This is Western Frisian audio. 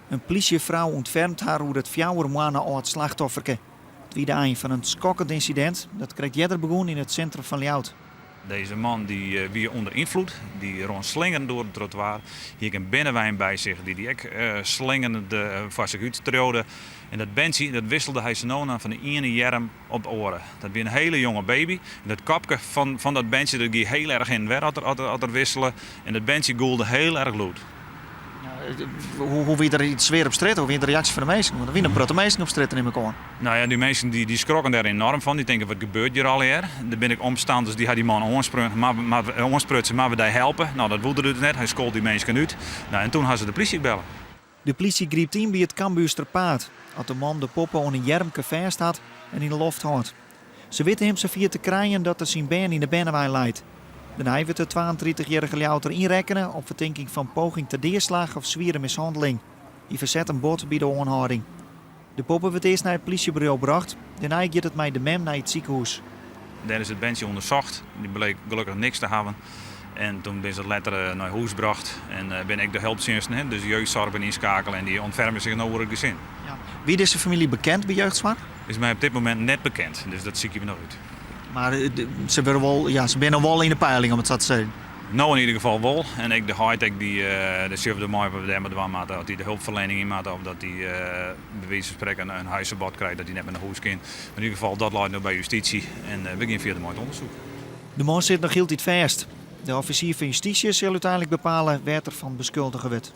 In plysjefrou ûntfermt har oer it fjouwer moanne âld slachtofferke. It wie de ein fan in skokkend ynsidint dat krekt earder begûn yn it sintrum fan Ljouwert. Deze man die eh, wie ûnder ynfloed, dy rûn slingerend oer it trottoir. Hie ek in bernewein by sich dy't hy ek eh, slingerend eh, foar sich úttriuwde. En dat berntsje dat wisselde hy sa no en dan fan de iene earm op de oare. Dat wie in hiele jonge baby. En dat kopke fan dat berntsje dat gie hiel erch hinne en wer as er wissele. En dat berntsje gûlde hiel erch lûd. Hoe wie der de sfear op strjitte? Hoe wie de reaksje fan de minsken? Want der wiene in protte minsken op strjitte, nim ik oan. Nou ja, dy minsken dy skrokken dêr enoarm fan. Dy tinke, wat gebeurt hjir allegear? Der binne ek omstanners dy ha dy man oansprutsen, moatte we dy helpe? Nou, dat woe er dus net. Hy skold dy minsken út. Nou, en toen ha se de plysje belle. De plysje grypt yn by it Cambuursterpaad as de man de poppe oan in earmke fêst hat en yn de loft hâldt. Se witte him safier te krijen dat er syn bern yn de bernewein leit. Dêrnei wurdt de 32-jierrige Ljouwerter ynrekkene op fertinking fan poging ta deaslach of swiere mishanneling. Hy ferset him bot by de oanhâlding. De poppe wurdt earst nei it plysjeburo brocht, dêrnei giet it mei de mem nei it sikehûs. Dêr is it berntsje ûndersocht. Dy bleek gelokkich niks te hawwen. En toen binne se letter eh, nei hûs brocht en eh, binne ek de helptsjinsten, dus jeugdsoarch binne ynskakele en dy ûntferme sich no oer it gesin. Ja. Wie dizze famylje bekend by jeugdsoarch? Is my op dit momint net bekend, dus dat sykje we noch út. Mar eh, se wurde wol, ja, se binne wol yn de peiling om it sa te sizzen. No yn ieder gefal wol. En ek de heit, ek dy, uh, dêr sjogge we der mei wat we dêrmei dwaan moatte. Oft dy de hulpferliening yn moatte of dat dy uh, by wize fan sprekken in huisverbod krijt, dat dy net mear nei hûs kin. Mar yn ieder gefal, dat leit no by justysje en uh, we gean fierder mei it ûndersyk. De man sit noch hieltyd fêst. De offisier fan justysje sil úteinlik bepale wêr't er fan beskuldige wurdt.